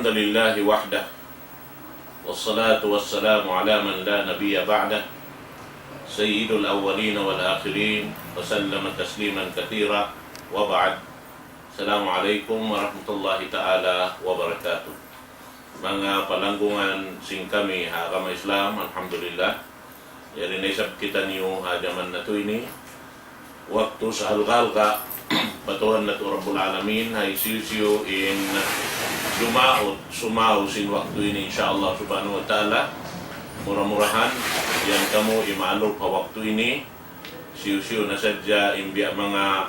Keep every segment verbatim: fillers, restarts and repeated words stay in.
لله وحده، والصلاة والسلام على من لا نبي بعده، سيد الأولين والآخرين، وسلم تسليما كثيرا، وبعد. السلام عليكم ورحمة الله تعالى وبركاته. Manga palanggungan sin kami ha agama Islam, alhamdulillah. Yari na isab kitaniyu ha jaman natu' ini. Waktu sahalga'-halga' pa Tuhan natu' Rabbul Alamin, ha hisiyu-siyu in dumaut, sumaw sin waktu ini, insya Allah subhanahu wa ta'ala. Mura-murahan, yan kamu imaalup ha waktu ini. Hisiyu-siyu na sadja in biya' manga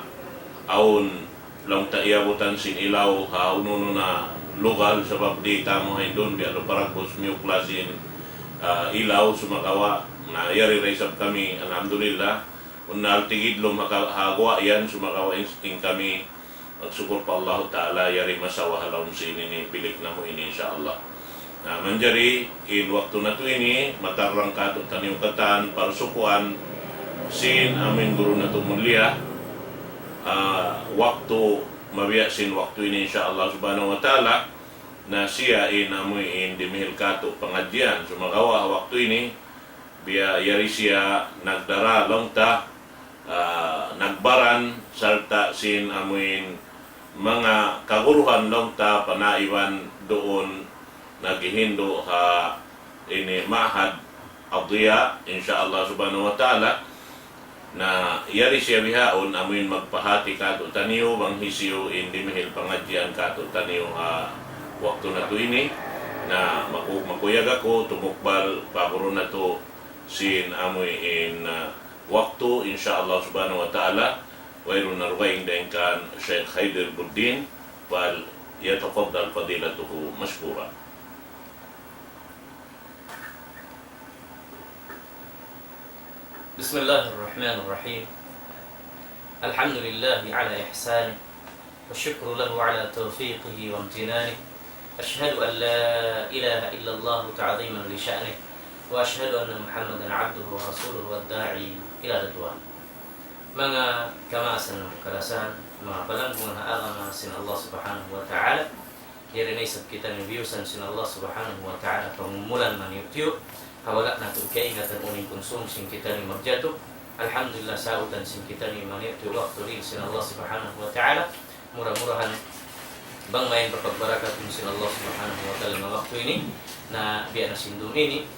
awn laung ta iyabutan sin ilaw ha unu-unu na lugal, sabab di' ta mu ha indun biya' lu paragbus miyukla sin, ah, ilaw sumagawa'. Na yari da isab kami, alhamdulillah. Bunnal tigidlum ha ka-, ha guwa' yan sumagawa' in, in kami magsukul pa Allahu Ta'ala yari masawa ha lawm sin ini bilik namu' ini, insya Allah. Na, manjari in waktu natu' ini, matarrang kātu'niyu katan, parsukuan sin amuin guru natu' mulia, ah, waktu, mabiya' sin waktu ini, insya Allah subhanahu wa ta'ala, na siya in amuin dimihil kātu' pangadjian. Sumagawa' waktu ini, biya' yari siya nagdara laung ta, ah, nagbaran sarta' sin amuin manga kaguruhan laung ta panaiban duun naghihindu' ha ini Ma'had Ad-Diya, insya Allah subhanahu wa ta'ala. Na yari siya bihaun amuin magpahati kātu'niyu bang hisiyu in dimihil pangadjian kātu'niyu ha waktu natu' ini. Na maku-, makuyag aku tumukbal pa guru natu' sin amuin, ah, waktu, insya Allah subhanahu wa ta'ala, wayruun na dugaing dayn kan Sheikh Haider Buddin, فليتفضل فضيلته مشكورا. بسم الله الرحمن الرحيم. الحمد لله على إحسانه، والشكر له على توفيقه وامتنانه. أشهد أن لا إله إلا الله تعظيما لشأنه، وأشهد أن محمدا عبده ورسوله والداعي إلى رضوانه. Manga kamaasan, manga kalasahan, manga palanggungan ha agama sin Allah Subhanahu wa Ta'ala. Yari na isab kitaniyu biyusan sin Allah Subhanahu wa Ta'ala pangumulan maniyu'-tiyu'. Ha wala' natu' kaingatan unu in kunsum sin kitaniyu magjatu. Alhamdulillah, sautan sin kitaniyu maniyu'-tiyu' waktu dihil sin Allah Subhanahu wa Ta'ala. Mura-murahan bang mayan papagbarakatun sin Allah Subhanahu wa Ta'ala manga waktu ini. Na biya' na sin dum ini.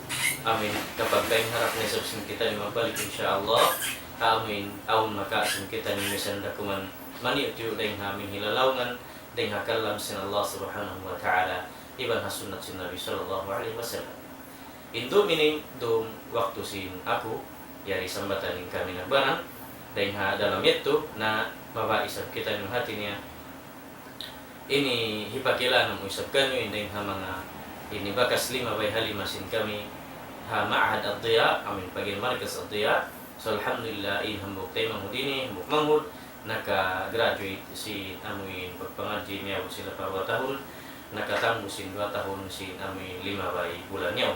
Amin. Kapag kaingatan harap na isab sin kitaniyu magbalik, insya Allah. Amin. Awn makawa' sin kitaniyu misan da kuman maniyu'-tiyu' dayn ha amin hilalaungan dayn ha kalam sin Allah Subhanahu wa Ta'ala, iban ha sunnat sin Nabi sallallahu alayhi wasallam. In dum ini, dum waktu sin aku, yari sambatan in kami nagbaran, dayn ha dalam yadtu, na mabaya' isab kitaniyu hati niya, ini hipakilala namu' isab kaniyu, in dayn ha manga, ini bakas lima bay ha lima sin kami, ha Ma'had Ad-Diya, amin pag'iyan Markaz Ad-Diya. So, alhamdulillah, in hambuuk taymanghud ini, hambuuk manghud, naka-graduate sin amuin pagpangadji', miyabut sila pa duwa tahun, nakatanggu sin duwa tahun sin amuin lima bay bulan yaun.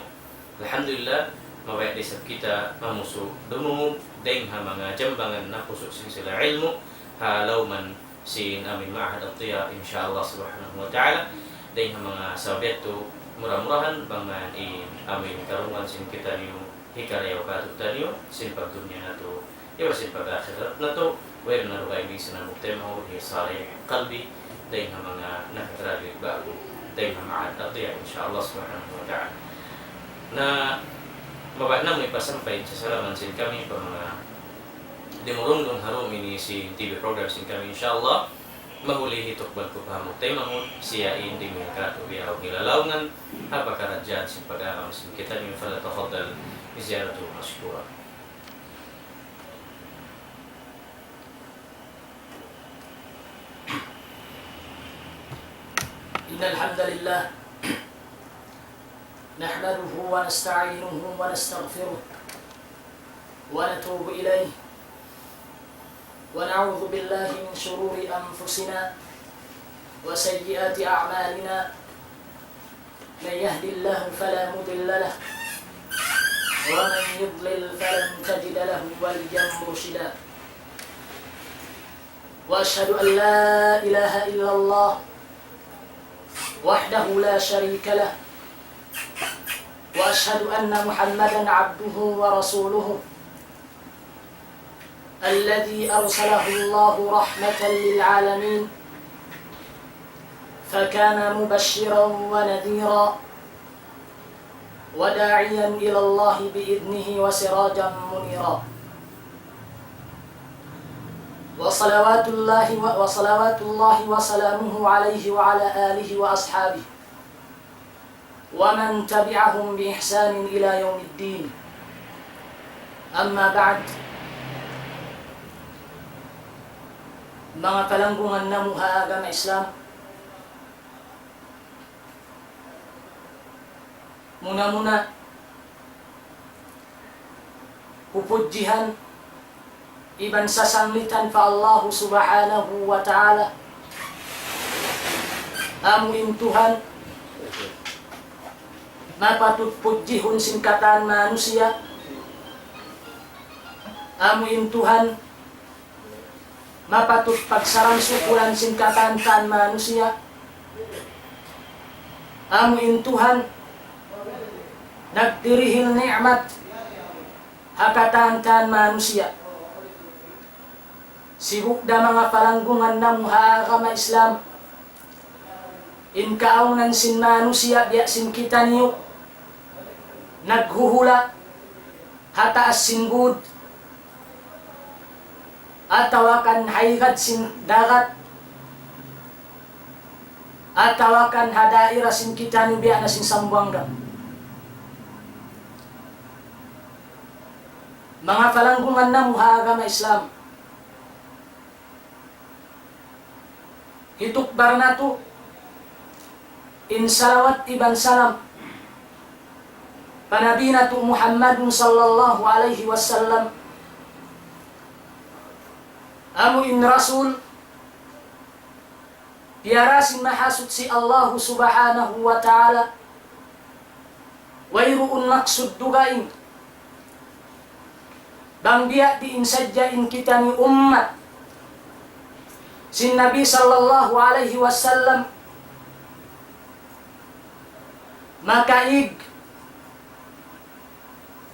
Alhamdulillah, mabaya' da isab kita mamusu' dumungug dayn ha manga jambangan napusu' sin sila ilmu' ha lawm sin amuin Ma'had Ad-Diya, insya Allah Subhanahu wa Ta'ala. Dayn ha manga sabab yadtu, mura-murahan bang man in amuin karungugan sin kitaniyu hikarayaw kātu'niyu sin pagdunya natu', iban sin pag-akhirat natu'. Wayruun na dugaing sin hambuuk taymanghud hi Salih Qalbi, dayn ha manga naka-graduate ba'gu dayn ha Ma'had Ad-Diya, insya Allah Subhanahu wa Ta'ala. Na mabaya' namu' hipasampay in sasalaman sin kami pa manga dumurungdung ha dum ini sin T V program sin kami, insya Allah. Mahuli hitukbal ku pa hambuuk taymanghud, siya in dimihil kātu' bihaun hilalaungan ha pakaradjaan sin pag-agama sin kitaniyu, فليتفضل بزيارته مشكورا. إن الحمد لله نحمده ونستعينه ونستغفره ونتوب إليه، ونعوذ بالله من شرور أنفسنا وسيئات أعمالنا. من يهد الله فلا مضل له، ومن يضلل فلن تجد له وليا مرشدا. وأشهد أن لا إله إلا الله وحده لا شريك له، وأشهد أن محمدا عبده ورسوله الذي أرسله الله رحمة للعالمين، فكان مبشرا ونذيرا وداعيا إلى الله بإذنه وسراجا منيرا. وصلوات الله و-، وصلوات الله وسلامه عليه وعلى آله وأصحابه ومن تبعهم بإحسان إلى يوم الدين. أما بعد، manga palanggungan namu' ha agama Islam, muna-muna, pupudjihan iban sasanglitan pa Allahu Subhanahu wa Ta'ala. Amu in Tuhan mapatut pudjihun sin katan manusiya'. Amu in Tuhan mapatut pagsarang-sukulan sin katan-katan manusiya'. Amu in Tuhan nagdirihil ni'mat ha katan-katan manusiya'. Sibu' da manga palanggungan namu' ha agama Islam, in kaawnan sin manusiya' biya' sin kitaniyu naghuhula' ha taas sin gud, atawa kan ha igad sin dagat, atawa kan ha daira sin kitaniyu biya' na sin Sambuwanga. Manga palanggungan namu' ha agama Islam, hitukbal natu' in salawat iban salam pa Nabi natu' Muhammadun sallallahu alayhi wasallam. Amu in Rasul piyara sin Mahasuchi Allahu Subhanahu wa Ta'ala. Wayruun maksud dugaing bang biya' diin sadja in kitaniyu ummat sin Nabi sallallahu alayhi wasallam makaig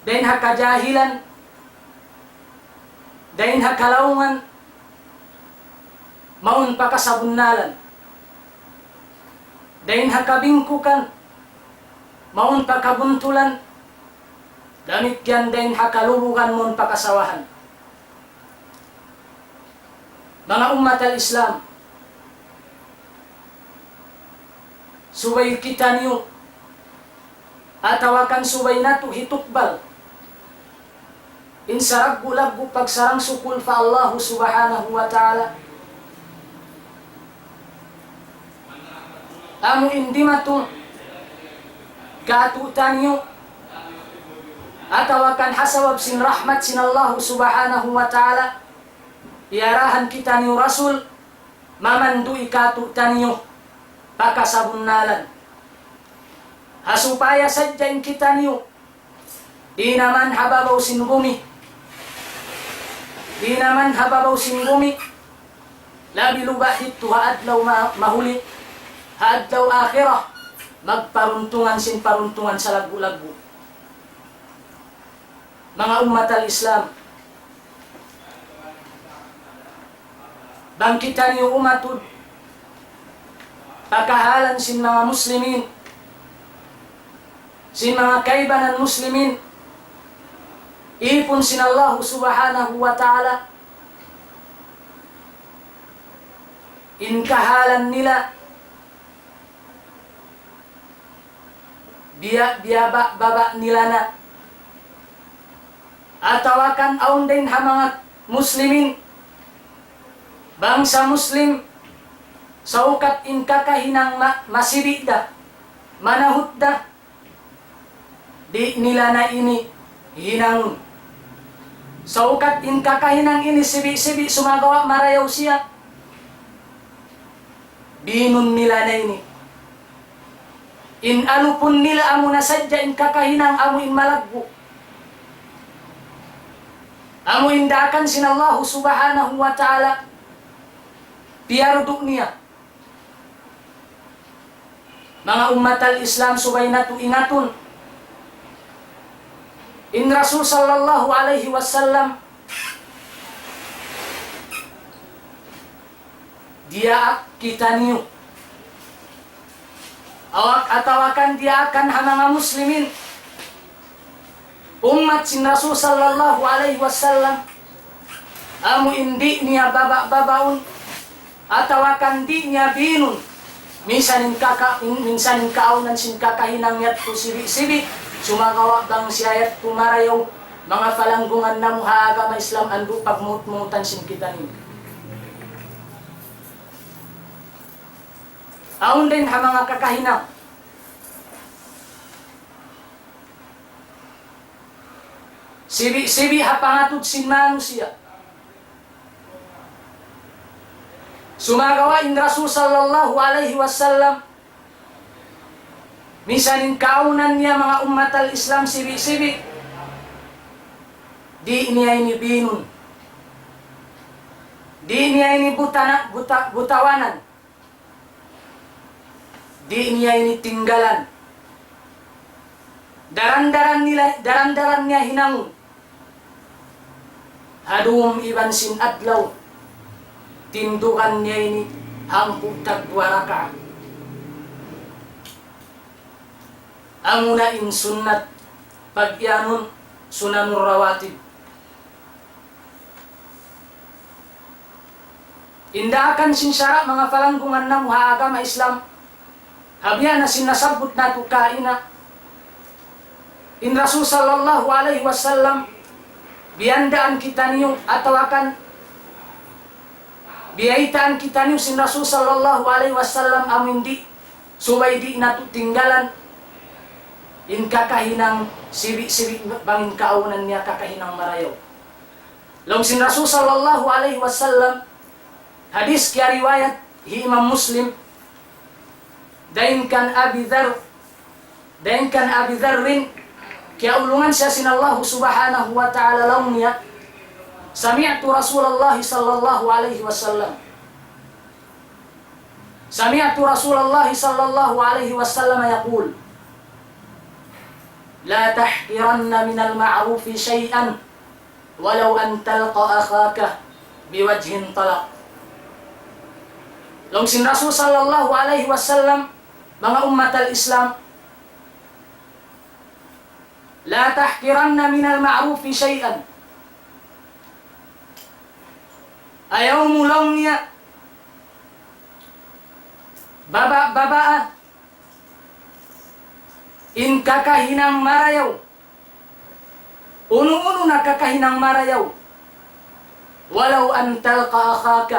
dayn ha kajahilan, dayn ha kalaungan, mawn pa kasabunnalan. Dayn ha kabingkukan, mawn pa kabuntulan. Damikkiyan dayn ha kalubugan, mawn pa kasawahan. Manga ummat al-Islam, subay kitaniyu atawa kan subay natu' hitukbal in salaggu'-laggu' pagsarang-sukul pa Allahu Subhanahu wa Ta'ala. Amu in dimatung kātu'niyu atawa kan ha sabab sin rahmat sin Allahu Subhanahu wa Ta'ala, piyarahan kitaniyu Rasul, mamandu' kātu'niyu pa kasabunnalan. Ha supaya sadja in kitaniyu di' na man ha babaw sin bumi, di' na man ha babaw sin bumi, labi luba' didtu ha adlaw ma-, mahuli, ha adlaw akhirat, magparuntungan sin paruntungan salaggu'-laggu'. Manga ummat al-Islam, bang kitaniyu umatud pa kahalan sin manga Muslimin, sin manga kaibanan Muslimin, īpun sin Allahu Subhanahu wa Ta'ala, in kahalan nila biya', biya' ba-, baba' nila na. Atawa kan awn dayn ha manga Muslimin, bangsa Muslim, saukat in kakahinang ma-, masibi' da, manahut da, di' nila na ini hinangun. Saukat in kakahinang ini sibi'-sibi' sumagawa' marayaw siya, biinun nila na ini. In alupun nila amu na sadja in kakahinang amu in malaggu'. Amu in daakan sin Allahu Subhanahu wa Ta'ala, piyardu' niya. Manga ummat al-Islam, subay natu' ingatun. In Rasul sallallahu alayhi wasallam, diyaak kitaniyu. Awak atawa kan diyaakan ha manga muslimin. Ummat sin Rasul sallallahu alayhi wasallam, amu in di' niya baba-babaun, atawa kan di' niya binun, minsan in kaka-, in, minsan in kaawnan sin kakahinang yadtu sibi'-sibi', sumagawa' bang siya yadtu marayaw, manga palanggungan namu' ha agama Islam, andu' pagmuhut-muhutan sin kitaniyu. Awn dayn ha manga kakahinang sibi'-sibi' ha pangatud sin manusiya'. Sumagawa' in Rasul sallallahu alayhi wasallam, minsan in kaawnan niya manga ummat al-Islam sibi'-sibi', di' niya ini binun. Di' niya ini butana-, buta-, butawanan. Di' niya ini tinggalan. Daran-daran nila, daran-daran niya hinangun. Ha dum iban sin adlaw, tindugan niya ini hangpu' tag duwa rakaat. Amuna in sunnat, pag-iyanun sunanur rawatib. In daakan sin sara', manga palanggungan namu' ha agama Islam, ha biya' na sin nasabbut natu' kaina, in Rasul sallallahu alayhi wasallam, biyandaan kitaniyu atawa kan biyaytaan kitaniyu sin Rasul sallallahu alayhi wasallam amu in di', subay di' natu' tinggalan in kakahinang sibi'-sibi' bang in kaawnan niya kakahinang marayaw. Laung sin Rasul sallallahu alayhi wasallam, hadis kiyariwayat hi Imam Muslim, dayn kan Abi Dharr, dayn kan Abi Dharrin, kiyaulungan siya sin Allahu subhanahu wa ta'ala, laung niya, سمعت رسول الله صلى الله عليه وسلم، سمعت رسول الله صلى الله عليه وسلم يقول: لا تحقرن من المعروف شيئا ولو أن تلقى أخاك بوجه طلق. Laung sin Rasul sallallahu alayhi wasallam, manga ummat al-Islam, لا تحقرن من المعروف شيئا. Ayaw mu, laung niya, baba-babaa in kakahinang marayaw. Unu-unu na kakahinang marayaw. ولو أن تلقى أخاك.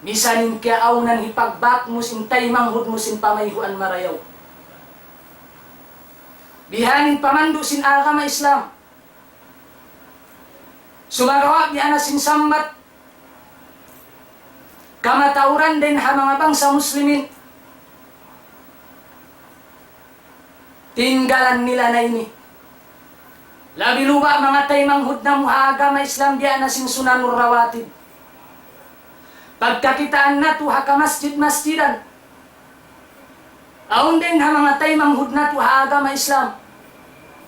Misan in kiyaawnan hipagbak mu sin taymanghud mu sin pamayhuan marayaw. Bihan in pamandu' sin agama Islam. Sumagawa' biya' na sin sambat kamatauran dayn ha manga bangsa Muslimin, tinggalan nila na ini. Labi luba' manga taymanghud namu' ha agama Islam, biya' na sin sunanur rawatib. Pagkakitaan natu' ha kamasjid-masjidan, awn dayn ha manga taymanghud natu' ha agama Islam,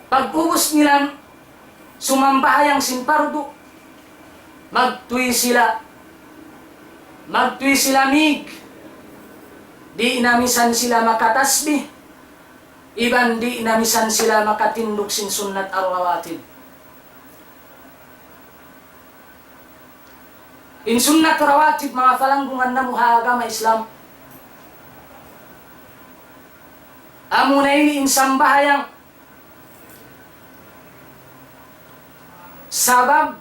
pag-ubus nila sumambahayang sin pardu, magtuy sila, magtuy sila mig. Di' na misan sila makatasbih, iban di' na misan sila makatindug sin sunnat ar-rawatib. In sunnat rawatib, manga palanggungan namu' ha agama Islam, amuna ini in sambahayang sabab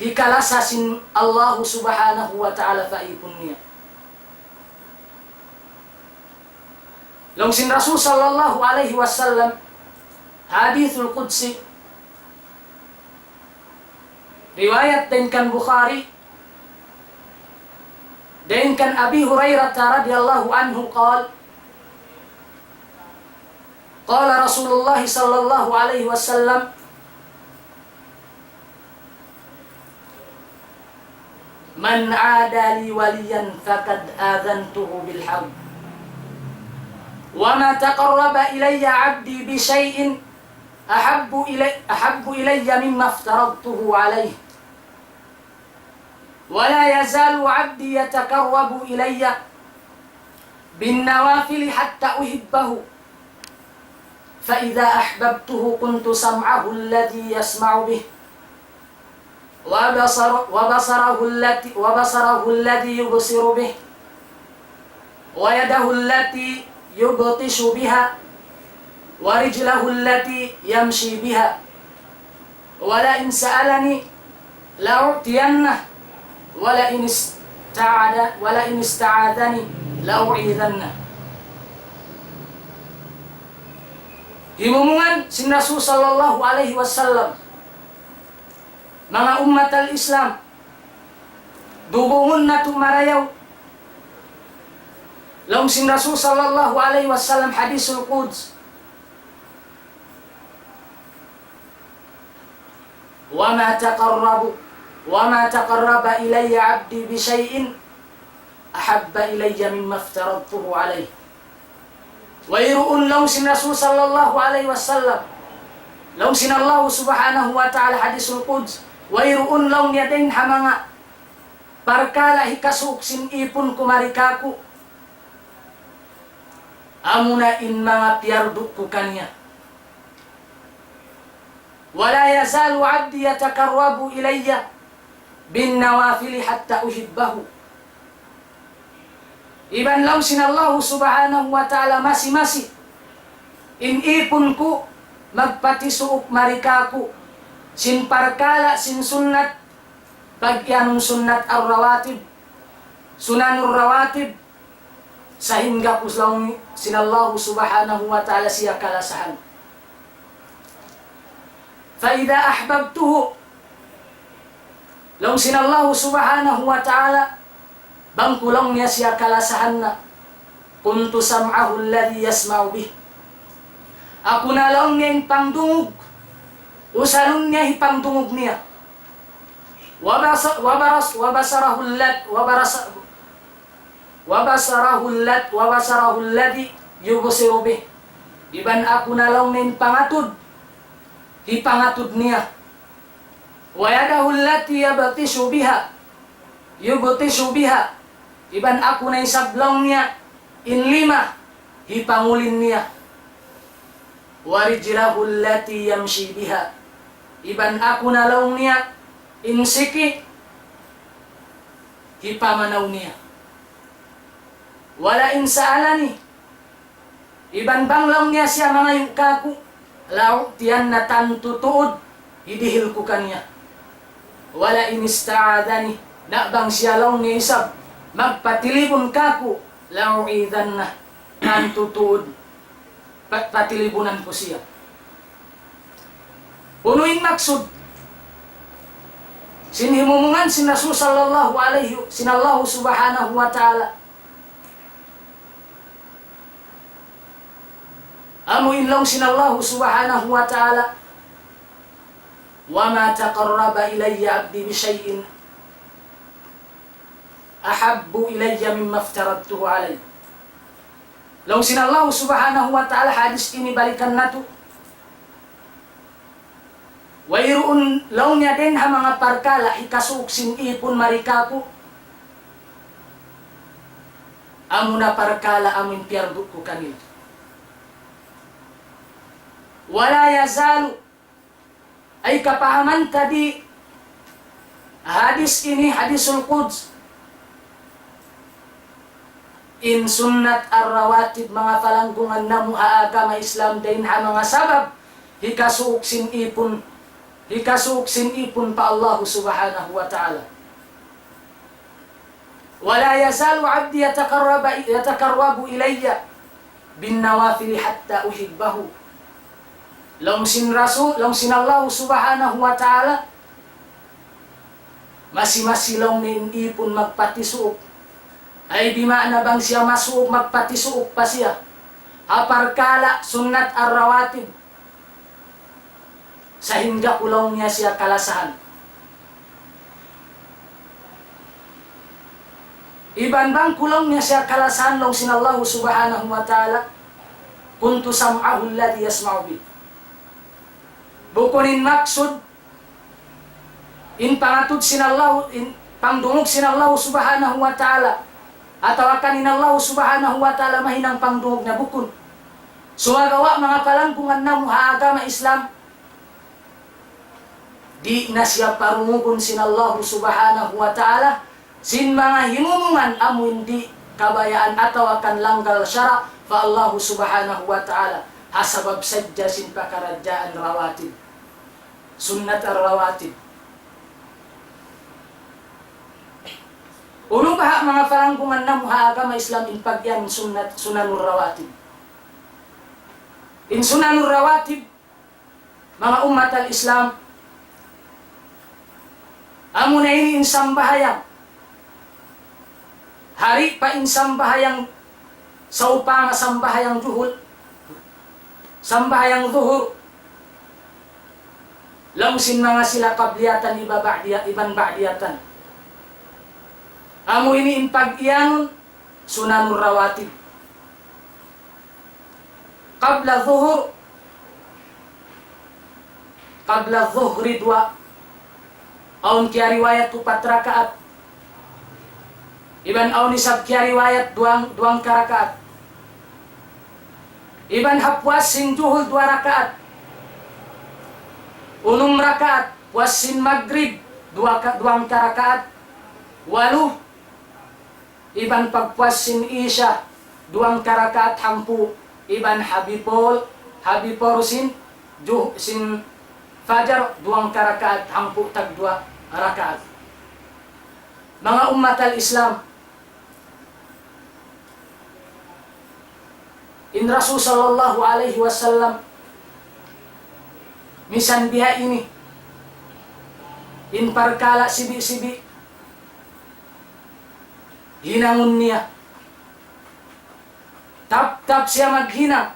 hikalasa sin Allahu subhanahu wa ta'ala pa ipun niya. Laung sin Rasul sallallahu alayhi wasallam, hadithul qudsi, riwayat dayn kan Bukhari, dayn kan Abi Hurairah radiyallahu anhu qal, قال رسول الله صلى الله عليه وسلم: من عادى لي وليا فقد آذنته بالحرب. وما تقرب إلي عبدي بشيء أحب إلي، أحب إلي مما افترضته عليه. ولا يزال عبدي يتقرب إلي بالنوافل حتى أحبه، فإذا أحببته كنت سمعه الذي يسمع به، وبصر-، وبصره التي، وبصره الذي يبصر به، ويده التي يبطش بها، ورجله التي يمشي بها، ولئن سألني لأعطينه، ولئن استعاذ-، ولئن استعاذني لأعيذنه. Himumungan sin Rasul sallallahu alayhi wasallam, manga ummat al-Islam, dugungun natu' marayaw. Laung sin Rasul sallallahu alayhi wasallam, hadisul quds, وما تقرب، وما تقرب إلي عبدي بشيء أحب إلي مما افترضته عليه. Wayruun, laung sin Rasul sallallahu alayhi wasallam, laung sin Allah subhanahu wa ta'ala, hadisul quds, wayruun laung niya dayn ha manga parkala' hikasuuk sin ipun ku mari kāku', amuna in manga piyardu' ku kaniya. ولا يزال عبدي يتقرب إلي بالنوافل حتى أحبه. Iban laung sin Allahu subhanahu wa ta'ala, masi-masi in ipun ku magpatisuuk mari kāku' sin parkala' sin sunnat, pag-iyanun sunnat ar-rawatib, sunanur rawatib, sahingga ku laung sin Allahu subhanahu wa ta'ala siya kalasahan. فإذا أحببته, laung sin Allahu subhanahu wa ta'ala, bang ku laung niya siya kalasahan na, كنت سمعه الذي يسمع به. Aku na laung niya in pangdungug, usalun niya hipangdungug niya. وبص-، وبرص-، وبصره الت-، وبرص-، وبصره الت-، وبصره الذي يبصر به. Iban aku na laung niya in pangatud, hipangatud niya. ويده التي يبطش بها، يبطش بها. Iban aku na isab laung niya in lima, hipangulin niya. ورجله التي يمشي بها. Iban aku na laung niya in siki, hipamanaw niya. ولئن سألني, iban bang laung niya siya mangayu' kāku', لأعطينه, tantu tuud hidihil ku kaniya. ولئن استعاذني, na bang siya laung niya isab magpatilibun kāku', لأعيذنه, tantu tuud pa-, patilibunan ku siya. Unu in maksud sin himumungan sin Rasul sallallahu alayhi, sin Allahu subhanahu wa ta'ala? Amu in laung sin Allahu subhanahu wa ta'ala, وما تقرب إلي عبدي بشيء أحب إلي مما افترضته عليه. Laung sin Allahu subhanahu wa ta'ala, hadis ini balikan natu'. Wayruun laung niya dayn ha manga parkala' hikasuuk sin ipun mari kāku', amuna parkala' amu in piyardu' ku kanila. ولا يزال, ay kapahaman ta di hadis ini, hadisul quds. In sunnat ar-rawatib, manga palanggungan namu' ha agama Islam, dayn ha manga sabab hikasuuk sin ipun, hikasuuk sin ipun pa Allahu subhanahu wa ta'ala. ولا يزال عبدي يتقرب، يتقرب إلي بالنوافل حتى أحبه. Laung sin Rasul, laung sin Allahu subhanahu wa ta'ala, masi-masi laung niya in ipun magpatisuuk. Ay, bima'na bang siya masuuk, magpatisuuk pa siya ha parkala' sunnat ar-rawatib, sahingga ku laung niya siya kalasahan. Iban bang ku laung niya siya kalasahan, laung sin Allahu subhanahu wa ta'ala, كنت سمعه الذي يسمع به. Bukun in maksud, in pangatud sin Allah, in pangdungug sin Allah Subhanahu wa Ta'ala, atawa kan in Allah Subhanahu wa Ta'ala mahinang pangdungug niya, bukun. Sumagawa' manga palangkungan namu' ha agama Islam, di' na siya parungugun sin Allah Subhanahu wa Ta'ala, sin manga himumungan amu in di' kabayaan atawa kan langgal sara' pa Allah Subhanahu wa Ta'ala, ha sabab sadja sin pakaradjaan rawatib, sunnat ar-rawatib. Unu baha' manga palangkungan namu' ha agama Islam in pag-iyanun sunnat, sunanur rawatib? In sunanur rawatib, manga ummat al-Islam, amuna ini in sambahayang. Hari pa in sambahayang, sawpama sambahayang juhul, sambahayang zuhur, laung sin manga sila qabliyatan iban ba'diya-, iban ba'diyatan. Amu ini in pag-iyanun sunanur rawatib. Qabla zuhur, qabla zuhri duwa. Awn kiyariwayat upat rakaat. Iban awn isab kiyariwayat duwang, duwang karakaat. Iban ha puas sin juhul duwa rakaat. Unum rakaat, puas sin magrib, duwa ka, duwang karakaat. Walu. Iban pagpuas sin Isya, duwang karakaat hangpu', iban ha before, ha before sin, ju-, sin Fajar, duwang karakaat hangpu' tagduwa rakaat. Manga ummat al-Islam, in Rasul sallallahu alayhi wasallam, misan biha' ini, in parkala' sibi'-sibi', hinangun niya. Tap-tap siya maghinang.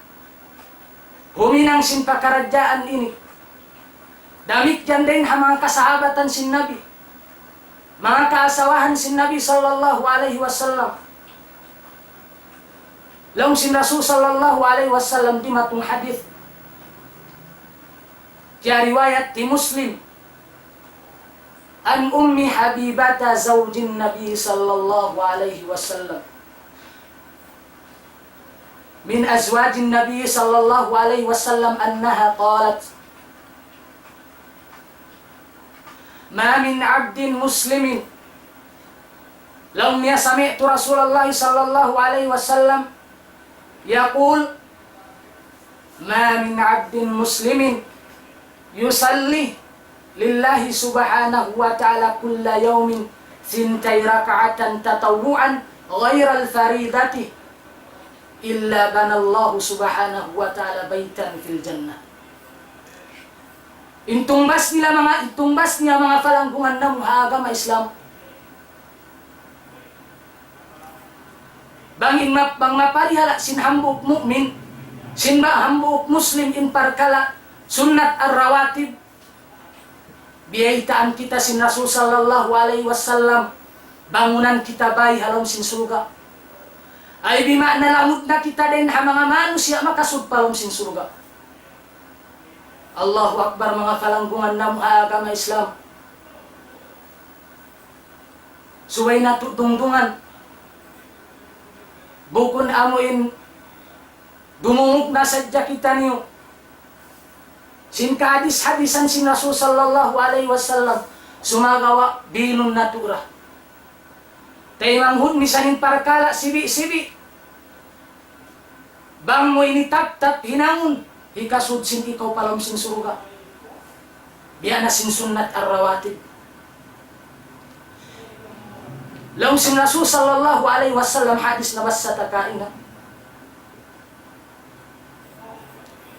Huminang sin pakaradjaan ini. Damikkiyan dayn ha manga kasahabatan sin Nabi. Manga kaasawahan sin Nabi sallallahu alayhi wasallam. Laung sin Rasul sallallahu alayhi wasallam dimatung hadith. Kiyariwayat hi Muslim. عن أم حبيبة زوج النبي صلى الله عليه وسلم، من أزواج النبي صلى الله عليه وسلم، أنها قالت: ما من عبد مسلم، laung niya, سمعت رسول الله صلى الله عليه وسلم يقول: ما من عبد مسلم يصلي لله سبحانه وتعالى كل يوم ثنتي ركعة تطوعا غير الفريضة إلا بنى الله سبحانه وتعالى بيتا في الجنة. In tungbas nila manga, in tungbas niya manga palangkungan namu' ha agama Islam. Bang in map-, bang maparihala' sin hambuuk mu'min, sin ba hambuuk Muslim in parkala' sunnat ar-rawatib, biyaytaan kita sin Rasul sallallahu alayhi wasallam, bangunan kita bay ha lawm sin surga'. Ay bima'na lamud na kita dayn ha manga manusiya' makasud pa lawm sin surga'. Allahu Akbar, manga palangkungan namu' ha agama Islam. Subay natu' dungdungan. Bukun amu in dumungug na sadja kitaniyu sin kahadis-hadisan sin Rasul sallallahu alayhi wasallam, sumagawa' bilun natu' ra. Taymanghud misan in parkala' sibi'-sibi'. Bang mu ini tap-tap hinangun, hikasud sin ikaw pa lawm sin surga'. Biya' na sin sunnat ar-rawatib. Laung sin Rasul sallallahu alayhi wasallam, hadis nabassa ta kaina.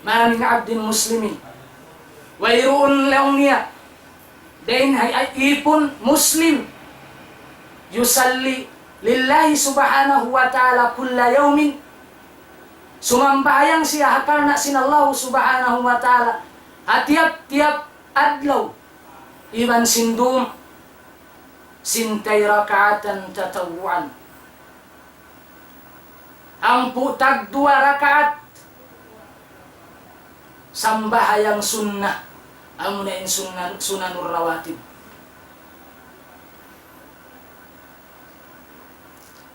ما من عبد مسلم. Wayruun laung niya dayn ha ipun Muslim, يصلي لله سبحانه وتعالى كل يوم, sumambahayang siya ha karna' sin Allah Subhanahu wa Ta'ala ha tiyap-tiyap adlaw, iban sin dum, ثنتي ركعة تطوعا. Hangpu' tagduwa rakaat sambahayang sunnah, amuna in sunnah, sunanur rawatib.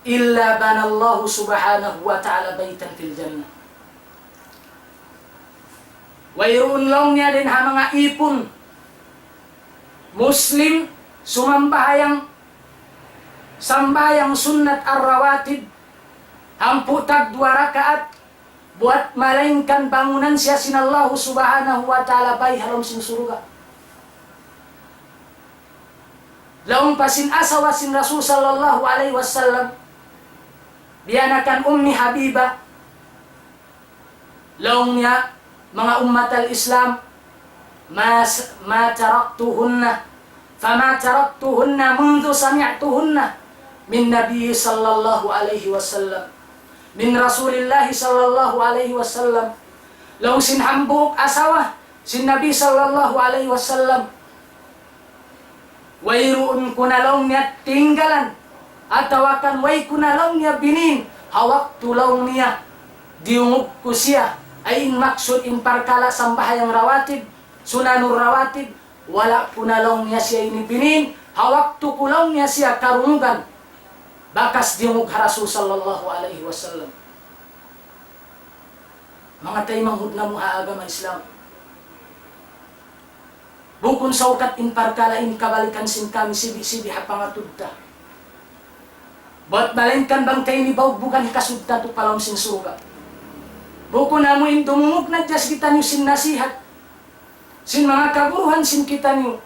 إلا بنى الله سبحانه وتعالى بيتا في الجنة. Wayruun laung niya dayn ha manga ipun Muslim sumambahayang sambahayang sunnat ar-rawatib, hangpu' tagduwa rakaat, buwat malaingkan bangunan siya sin Allahu Subhanahu wa Ta'ala bay ha lawm sin surga'. Laung pa sin asawa sin Rasul sallallahu alayhi wasallam, biya' na kan Ummi Habiba, laung niya, manga ummat al-Islam, ما س-، ما تركتهن، فما تركتهن منذ سمعتهن من النبي صلى الله عليه وسلم، من رسول الله صلى الله عليه وسلم. Laung sin hambuuk asawa sin Nabi sallallahu alayhi wasallam, wayruun ku na laung niya tinggalan, atawa kan way ku na laung niya binin, ha waktu laung niya diyungug ku siya, ay in maksud in parkala' sambahayang rawatib, sunanur rawatib, wala' ku na laung niya siya ini binin, ha waktu ku laung niya siya karungugan, bakas diyungug ha Rasul sallallahu alayhi wasallam. Manga taymanghud namu' ha agama Islam. Bukun saukat in parkala' in kabalikan sin kami sibi'-sibi' ha pangatud ta. Bat malaingkan bang ta ini baugbugan hikasud ta tu pa lawm sin surga'. Bukun amu in dumungug na just kitaniyu sin nasihat sin manga kaguruhan sin kitaniyu.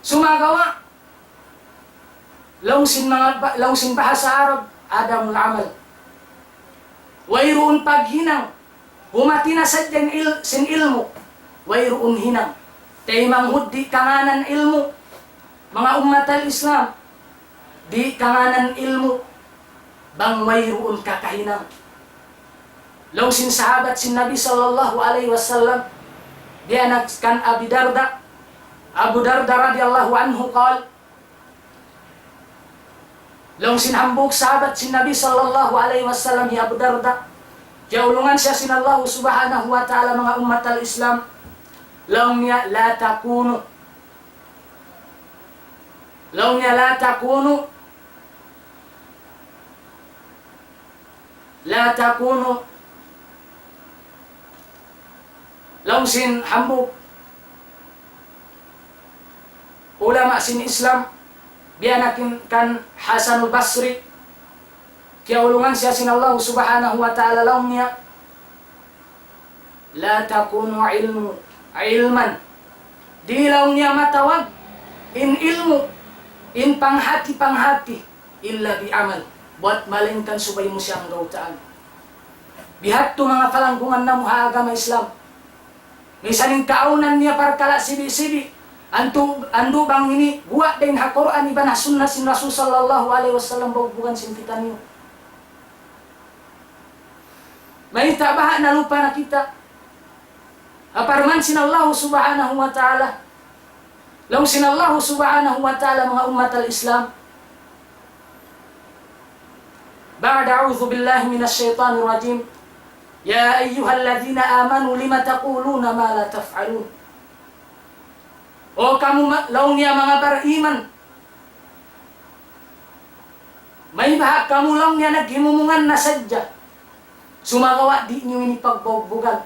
Sumagawa', laung sin manga ba-, laung sin bahasa Arab, عدم العمل. Wayruun paghinang, humati na sadja in il-, sin ilmu', wayruun hinang. Taymanghud di' kangānan ilmu', manga ummat al-Islam, di' kangānan ilmu', bang wayruun kakahinang. Laung sin sahabat sin Nabi sallallahu alayhi wasallam, biya' na kan Abi Darda, Abu Darda radiyallahu anhu قال, laung sin hambuuk sahabat sin Nabi sallallahu alayhi wasallam hi Abu Darda, kiyaulungan siya sin Allahu Subhanahu wa Ta'ala, manga ummat al-Islam, laung niya, لا تكونوا, laung niya, لا تكونوا, لا تكونوا, laung sin hambuuk ulama sin Islam, biya' na kin-, kan Hasanul Basri, kiyaulungan siya sin Allahu Subhanahu wa Ta'ala, laung niya, لا تكونوا علم-، علما. Di' laung niya matawag in ilmu', in panghati-panghati, إلا بعمل. Buwat malaingkan subay mu siya anggawtaan. Bihadtu manga palanggungan namu' ha agama Islam. Misan in kaawnan niya parkala' sibi'-sibi'. Antu-, andu' bang ini guwa' dayn ha Qur'an iban ha sunnah sin Rasul sallallahu alayhi wasallam, baugbugan sin kitaniyu. Mayta' baha' nalupa na kita ha parman sin Allahu Subhanahu wa Ta'ala. Laung sin Allahu Subhanahu wa Ta'ala, manga ummat al-Islam, بعد أعوذ بالله من الشيطان الرجيم. يا أيها الذين آمنوا لم تقولون ما لا تفعلون. O kamu ma-, laung niya manga bariman, maybaha' kamu laung niya naghimumungan na sadja, sumagawa' di' niyu ini pagbaugbugan.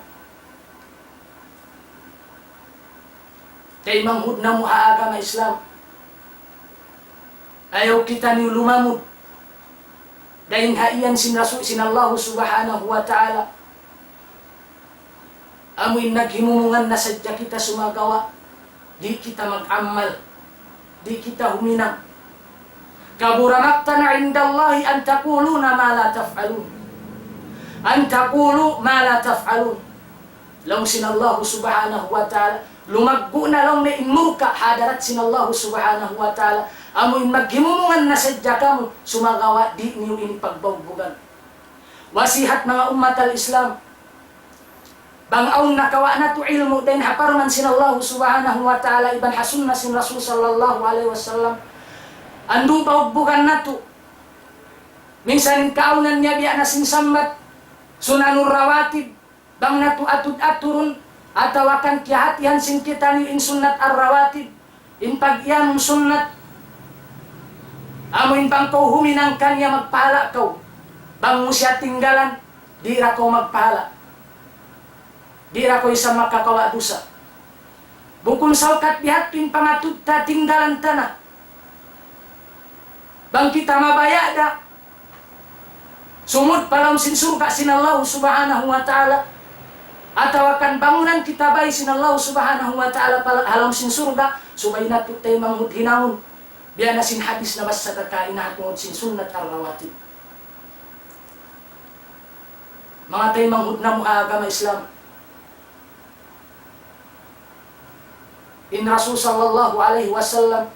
Taymanghud namu' ha agama Islam, ayaw kitaniyu lumamud dayn ha iyan sin Rasul, sin Allahu Subhanahu wa Ta'ala. Amu in naghimumungan na sadja kita, sumagawa' di' kita mag-amal, di' kita huminang. كبر مقتا عند الله أن تقولون ما لا تفعلون. أن تقولوا ما لا تفعلون. Laung sin Allahu Subhanahu wa Ta'ala, lumaggu' na laung niya in murka' ha hadarat sin Allahu Subhanahu wa Ta'ala. Amu in maghimumungan na sadja kamu, sumagawa' di' niyu ini pagbaugbugan. Wasihat manga ummat al-Islam, bang awn nakawa' natu' ilmu' dayn ha parman sin Allahu Subhanahu wa Ta'ala iban ha sunnah sin Rasul sallallahu alayhi wasallam, andu' baugbugan natu'. Minsan kaawnan niya biya' na sin sambat sunanur rawatib, bang natu' atud-aturun, atawa kan kiyahatihan sin kitaniyu in sunnat ar-rawatib, in pag-iyanun sunnat, amu in bang kaw huminang kaniya magpahala' kaw, bang mu siya tinggalan, di' da kaw magpahala'. Di' da kaw isab makakawa' dusa. Bukun saukat biya' ha yan in pangatud ta, tinggalan ta na. Bang kita mabaya' da sumud pa lawm sin surga' sin Allah Subhanahu wa Ta'ala, atawa kan bangunan kita bay sin Allah Subhanahu wa Ta'ala pa la-, ha lawm sin surga', subay natu' taymanghud hinangun. Biya' na sin hadis nabassa ta kaina ha tungud sin sunnat ar-rawatib. Manga taymanghud namu' ha agama Islam, in Rasul sallallahu alayhi wasallam,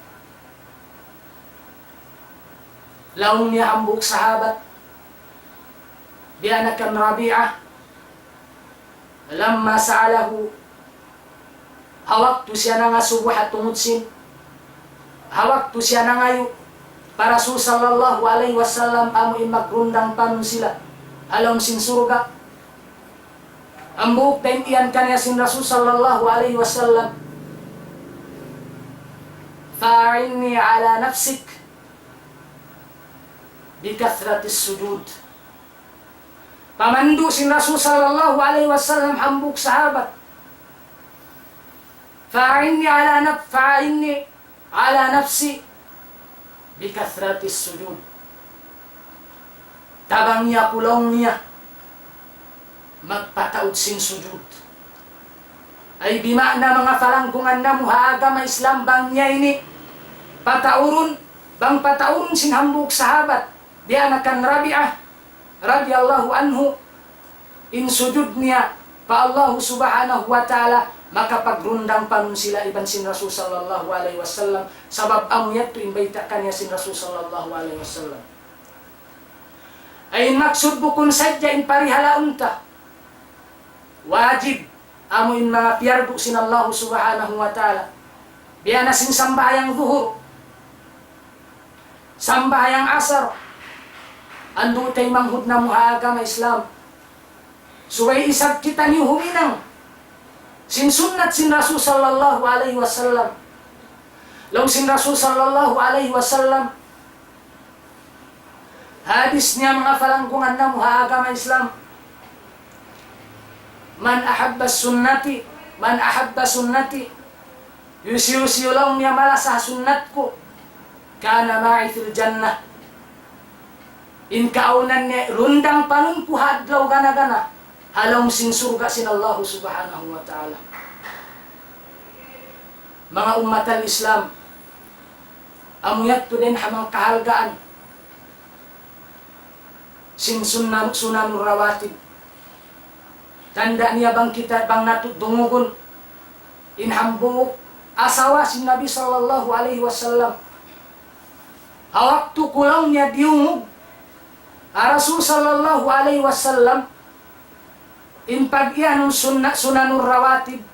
laung niya hambuuk sahabat, biya' na kan Rabi'ah, لما سأله, ha waktu siya nangasubu ha tungud sin, ha waktu siya nangayu' pa Rasul sallallahu alayhi wasallam amu in magrundang panun sila ha lawm sin surga'. Hambuuk da in iyan kaniya sin Rasul sallallahu alayhi wasallam, فأعني على نفسك بكثرة السجود. Pamandu' sin Rasul sallallahu alayhi wasallam hambuuk sahabat, فأعني على نف-، فأعني على نفسك بكثرة السجود. Tabangi aku laung niya magpataud sin sujud. Ay bima'na manga palanggungan namu' ha agama Islam, bang niya ini pataurun, bang pataurun sin hambuuk sahabat, biya' na kan Rabi'ah radiyallahu anhu, in sujud niya pa Allahu Subhanahu wa Ta'ala, makapagrundang panun sila iban sin Rasul sallallahu alayhi wasallam, sabab amu yadtu in bayta' kaniya sin Rasul sallallahu alayhi wasallam. Ay in maksud bukun sadja in parihalaun ta wajib, amu in manga piyardu sin Allahu Subhanahu wa Ta'ala. Biya' na sin sambahayang duhur, sambahayang asar, andu' taymanghud namu' ha agama Islam. Subay isab kitaniyu huminang sin sunnat sin Rasul sallallahu alayhi wasallam. Laung sin Rasul sallallahu alayhi wasallam, hadis niya manga palanggungan namu' ha agama Islam, من أحب سنتي، من أحب سنتي, hisiyu-siyu laung niya malasa sunnat ku, كان معي في الجنة. In kaawnan niya rundang panun ku ha adlaw gana-gana ha lawm sin surga' sin Allahu Subhanahu wa Ta'ala. Manga ummat al-Islam, amu yadtu dayn ha manga kahalgaan sin sunnah, sunanur rawatib. Tanda' niya bang kita, bang natu' dungugun in hambuuk asawa sin Nabi sallallahu alayhi wasallam. Ha waktu ku laung niya diyungug ha Rasul sallallahu alayhi wasallam in pag-iyanun sunna-, sunanur rawatib,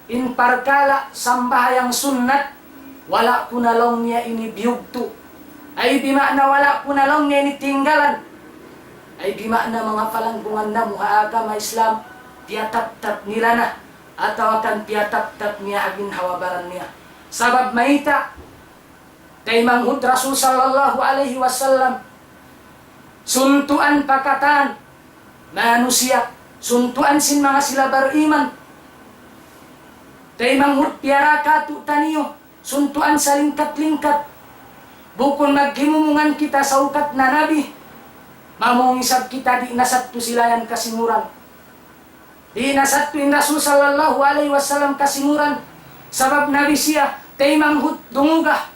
in parkala' sambahayang sunnat, wala' ku na laung niya ini biyugtu'. Ay bima'na wala' ku na laung niya ini tinggalan. Ay bima'na manga palanggungan namu' ha agama Islam, piyataptap nila na, atawa kan piyataptap niya ha ginhawa-baran niya. Sabab mayta', taymanghud Rasul sallallahu alayhi wasallam, suntuan pa katan manusiya', suntuan sin manga sila bariman. Taymanghud piyara katu'taniyu, suntuan salingkat-lingkat. Bukun maghimumungan kita saukat na Nabi, mamung isab kita di' na sadtu sila yan kasinguran. Di' na sadtu in Rasul sallallahu alayhi wasallam kasinguran. Sabab Nabi siya, taymanghud dunguga.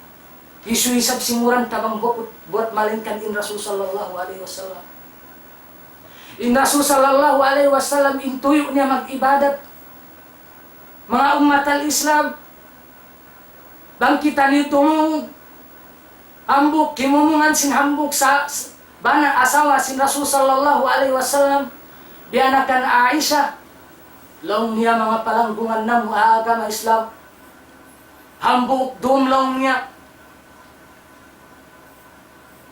Hisiyu isab singuran ta bang buwat, buwat malaingkan in Rasul sallallahu alayhi wasallam. In Rasul sallallahu alayhi wasallam in tuyu' niya mag-ibadat. Manga ummat al-Islam, bang kitaniyu tumungug hambuuk himumungan sin hambuuk sa-, s-, bana asawa sin Rasul sallallahu alayhi wasallam, biya' na kan Aisha, laung niya manga palanggungan namu' ha agama Islam, hambuuk dum laung niya,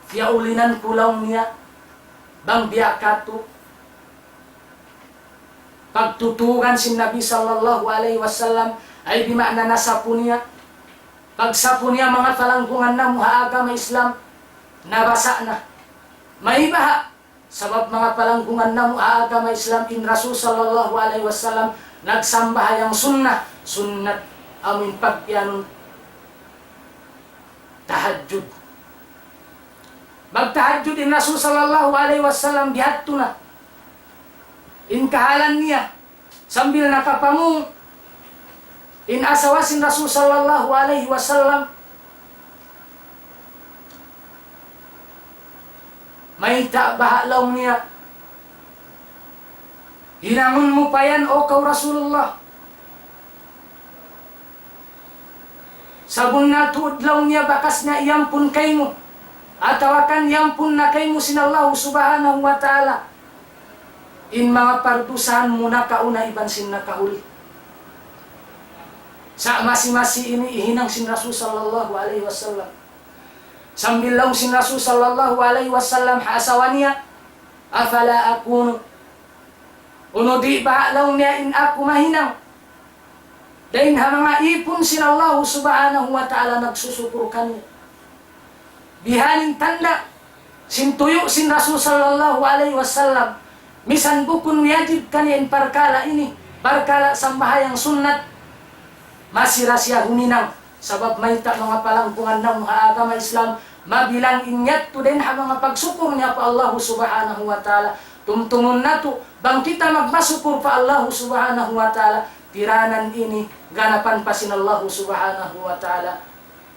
kiyaulinan ku laung niya, bang biya' katu', Pagtutugan sin Nabi sallallahu alayhi wasallam, ay bima'na nasapu niya. Pagsapu niya, manga palangkungan namu' ha agama Islam, nabasa' na. Mayta' baha'? Sabab manga palangkungan namu' ha agama Islam, in Rasul sallallahu alayhi wasallam nagsambahayang sunnat, sunnat amun pagpiyanun tahajjud. Magtahajjud in Rasul sallallahu alayhi wasallam, bihadtu na in kahalan niya, sambil nakapamung in asawa sin Rasul sallallahu alayhi wasallam. Mayta' baha' laung niya, hinangun mu pa yan, O kaw Rasulullah. Sabunnal tuud laung niya bakas niya iyampun kaymu, atawa kan iyampun na kaymu sin Allahu subhanahu wa ta'ala in manga pardusahan mu nakauna iban sin nakahuli. Sa' masi-masi ini hihinang sin Rasul sallallahu alayhi wasallam. Sambil laung sin Rasul sallallahu alayhi wasallam ha asawa niya, أفلا أكون, unu di' baha' laung niya in aku mahinang dayn ha manga ipun sin Allahu subhanahu wa ta'ala nagsusukur kaniya. Bihaini in tanda' sin tuyu' sin Rasul sallallahu alayhi wasallam, misan bukun wajib kaniya in parkala' ini, parkala' sambahayang sunnat, masi da siya huminang. Sabab mayta', manga palangkungan namu' ha agama Islam, mabilang in yadtu dayn ha manga pagsukur niya pa Allahu subhanahu wa ta'ala. Tumtumun natu', bang kita magmasukur pa Allahu subhanahu wa ta'ala, tiranan ini ganapan pa sin Allahu subhanahu wa ta'ala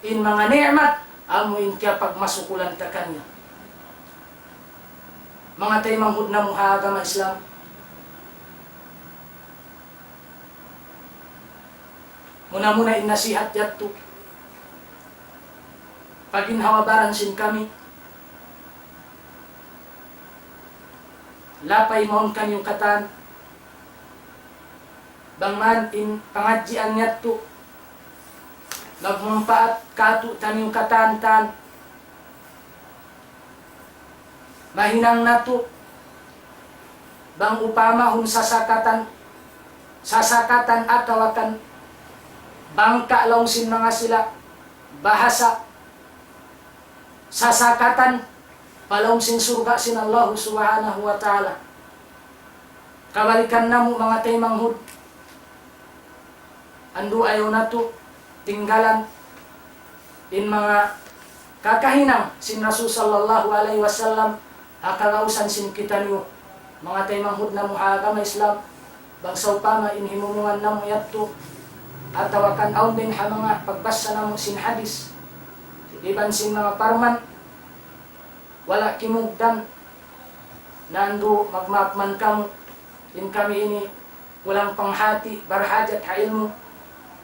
in manga ni'mat amu in kiyapagmasukulan ta kaniya. Manga taymanghud namu' ha agama Islam, muna-muna in nasihat yadtu, paginhawa-baran sin kami, lapay mawn kaniyu katan, bang man in pangadjian yadtu magmumpaat kātu'niyu katan-katan, mahinang natu', bang upama hun sasakatan, sasakatan atawa kan bangka' laung sin manga sila bahasa, sasakatan pa lawm sin surga' sin Allahu subhanahu wa ta'ala. Kabalikan namu', manga taymanghud, andu' ayaw natu' tinggalan in manga kakahinang sin Rasul sallallahu alayhi wasallam ha kalausan sin kitaniyu. Manga taymanghud namu' ha agama Islam, bang sawpama in himumungan namu' yadtu atawa kan awn dayn ha manga pagbasa namu' sin hadis iban sin manga parman wala' kimugdan, nandu' magmaap man kamu. In kami ini kulang panghati, barhajat ha ilmu',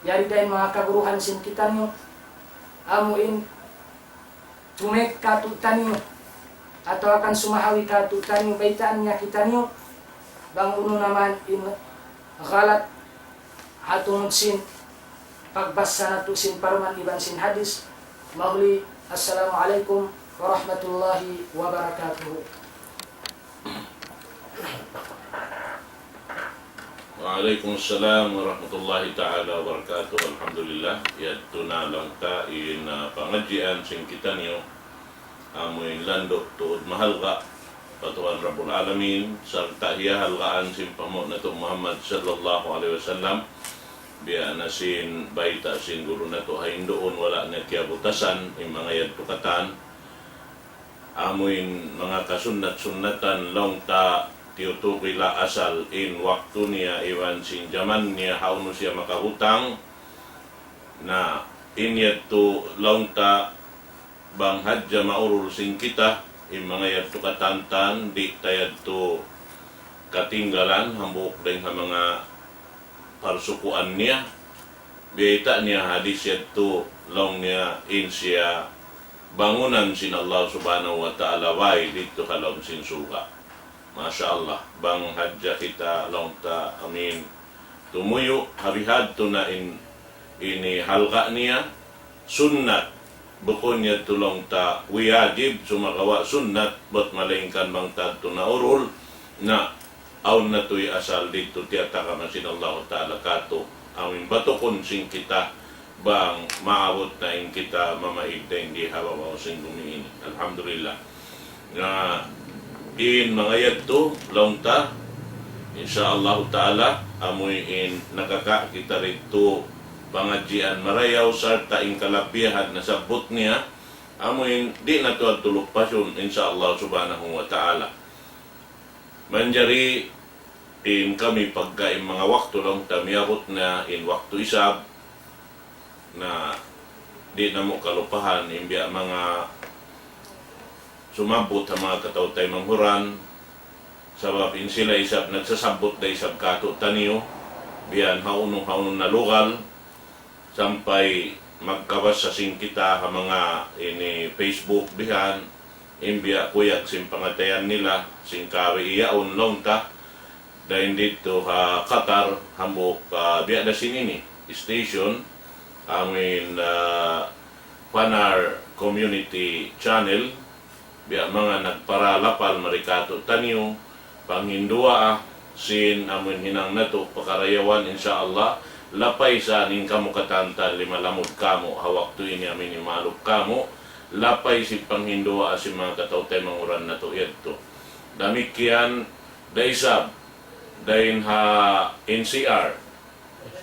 yari da in manga kaguruhan sin kitaniyu, amu in tumik kātu'niyu atawa kan sumahawi kātu'niyu, baytaan niya kitaniyu bang unu na man in galat ha tungud sin pagbasa natu' sin parman iban sin hadis. Mahuli, assalamu alaykum warahmatullahi wabarakatuh. Wa alaykum assalam warahmatullahi ta'ala wabarakatuh. Alhamdulillah, yadtu na laung ta in, ah, pangadjian sin kitaniyu, amu in landu' tuud mahalga' pa Tuhan Rabbul Alamin, sarta' hiyahalgaan sin panghu' natu' Muhammad sallallahu alayhi wasallam, biya' na sin bayta' sin guru natu' ha hinduun, wala' na kiyabutasan in manga yadtu katan. Amu in manga kasunnat-sunnatan laung ta tiyutuki la asal in waktu niya iban sin jaman niya hawnu siya makabutang. Na in yadtu laung ta bang hadja maurul sin kita, in manga yadtu katantan, di' ta yadtu katinggalan, hambuuk dayn ha manga parsukuan niya. Biyayta' niya hadis yadtu, laung niya in siya bangunan sin Allah subhanahu wa ta'ala bay didtu ha lawm sin surga'. Masha Allah, bang hadja kita laung ta amin tumuyu', ha bihadtu na in ini halga' niya, sunnat, bukun yadtu laung ta wajib, sumagawa' sunnat, bat malaingkan bang ta yadtu naurul, na Awn na tuud asal didtu tiyatagama sin Allahu Ta'ala katu'. Amu in batukun sin kita bang maabut na in kita mamaid dayn di ha babaw sin bumi ini. Alhamdulillah. Na in manga yadtu, laung ta, insya Allahu Ta'ala, amu in nakaka kita didtu pangadjian marayaw sarta' in kalabihan nasabbut niya, amu in di' na tuud lupasun, insya Allah Subhanahu wa Ta'ala. Manjari in kami pagka in manga waktu laung ta miyabut na in waktu isab, na di' namu' kalupahan in biya' manga sumabbut ha manga kataw-taymanghuran, sabab in sila isab nagsasabbut da isab katu'taniyu, biya' hawnu-hawnu na lugal, sampay magkabasa sin kita ha manga ini Facebook bihan, in biya' kuyag sin pangatayan nila, sin kawi iyaun laung ta, dayn didtu ha Qatar, hambuuk, ah, biya' da sin ini, station, amuin, ah, Panar Community Channel, biya' manga nagparalapal mari katu'taniyu, panghinduwaa sin amuin hinang natu' pakarayawan, insya Allah, lapay sa in kamu katantan limalamud kamu, ha waktu ini amuin imalup kamu, lapay sin panghinduwaa sin manga kataw-taymanghuran natu' yadtu. Damikkiyan, da isab, dayn ha N C R,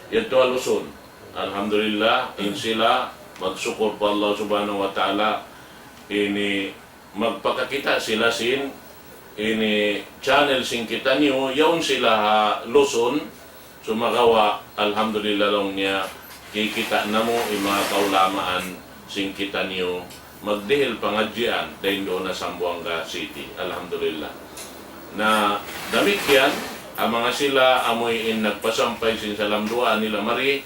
yadtu ha Luzon. Alhamdulillah, in sila, magsukul pa Allah Subhanahu wa Ta'ala, ini magpakakita' sila sin, ini channel sin kitaniyu, yaun sila ha Luzon, sumagawa', alhamdulillah laung niya, kikita' namu' in manga kaulamaan sin kitaniyu, magdihil pangadjian, dayn duun ha Zamboanga City. Alhamdulillah. Na damikkiyan, in manga sila amuin nagpasampay sin salam duwaa nila mari,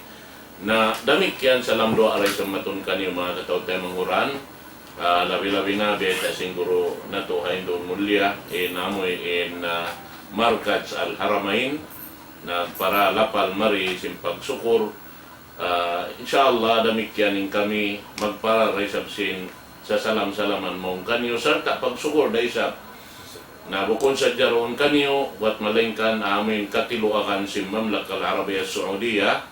na damikkiyan salam duwaa da isab matun kaniyu manga kataw-taymanghuran, ah, labi-labi na biya' ta sin guru natu' ha Indun Mulia, in amuin, ah, Markaz Al-Haramain, nagparalapal mari sin pagsukul, ah, insya Allah, damikkiyan in kami magpara da isab sin sasalam-salaman mawn kaniyu, sarta' pagsukul da isab. Na bukun sadja duun kaniyu, buwat malaingkan amuin katiluagan sin Mamlaka Al-Arabiya Saudiya,